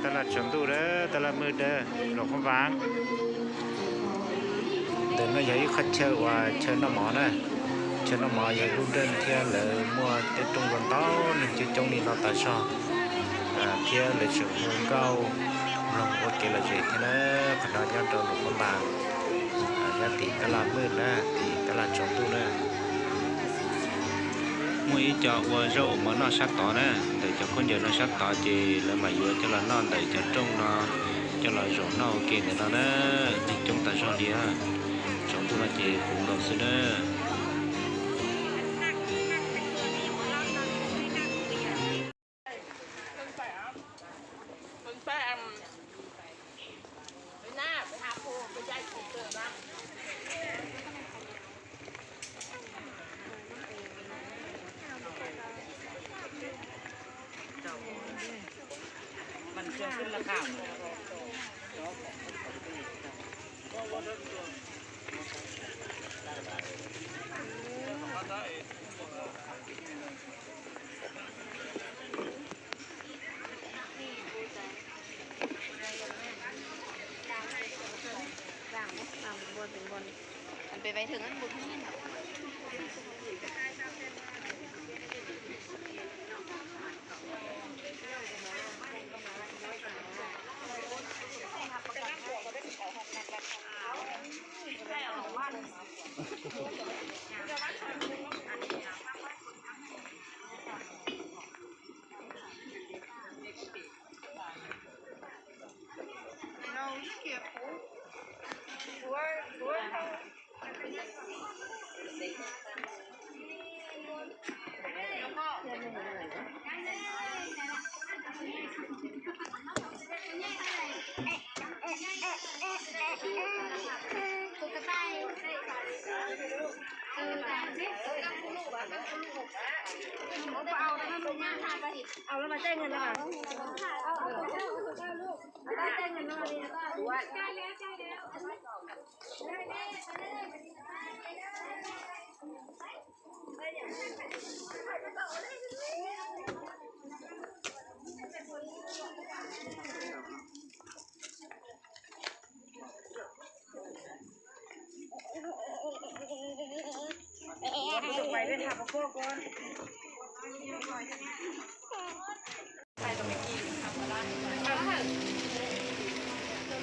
Tab laj tsaus ntuj dawb, tab laj mwj dawb, luas qhob vas. Ntawm no yog ib qhov chaw uas chaw noj mov na. Chaw noj mov yog lub nreej thiab lawv muaj tej rooj ntau ntau neeg coob coob li no tas zog, thiab lawv tseem hu nkauj mloog ua kev lom zem thiab na. Qhov no nyob rau luas qhob vas, nyob tim tab laj mwj na, tim tab laj tsaus ntuj na. Muaj ib co ua zaub ua mov noj sab tod na, ntawm cov khaub ncaws no sab tod ces lawv mam yuav coj los noj ntawm cov rooj no, coj los zaum noj ua ke ntawm no na. Neeg coob tas zog li, tsaus ntuj no ces puv nkaus xwb na.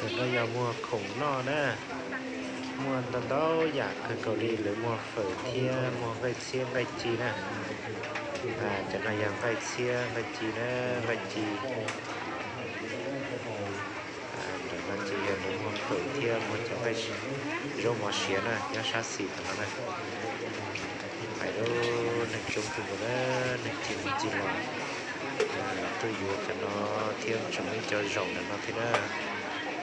Ntawm no yog muag khoom noj na, muaj ntau ntau yam kawg nkaus li, lawv muag fawm thiab muag nqaij txhiab nqaij ci na. Cov no yog nqaij txhiab nqaij ci na, nqaij ci. Ntawm no ces yog lawv muag fawm thiab muag cov nqaij, zaub mov siav na, nyob sab xis ntawm no na. Hais lub neeg coob kawg nkaus na, neeg ci mus ci los tuaj yuav cov no thiab tseem muaj ib co zaum ntawm no thiab na.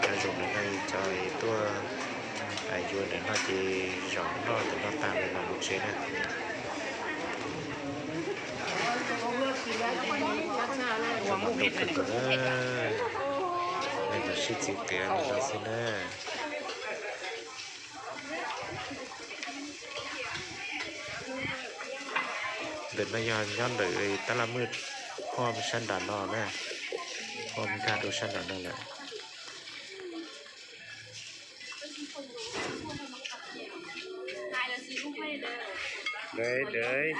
Cov zaum ntawm no yog cov tuaj yuav ntawm no ces zaum noj ntawm no tag lawm los mus tsev na. Cov no ntau kawg nkaus na, neeg los sib txiv qias li no xwb na. Ntawm no yog nyob ntawm tab laj mwj, phom sab nram no na, phom nkag rau sab nram no lawm. Dawv dawv.